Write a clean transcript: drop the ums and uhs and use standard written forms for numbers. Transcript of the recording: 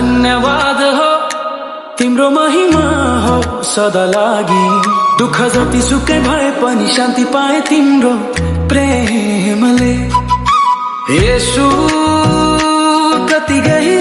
धन्यवाद हो तिम्रो महिमा हो सदा लागि। दुःख जति सुकै भए पनि शान्ति पाए तिम्रो प्रेमले। येशू कति गहिरो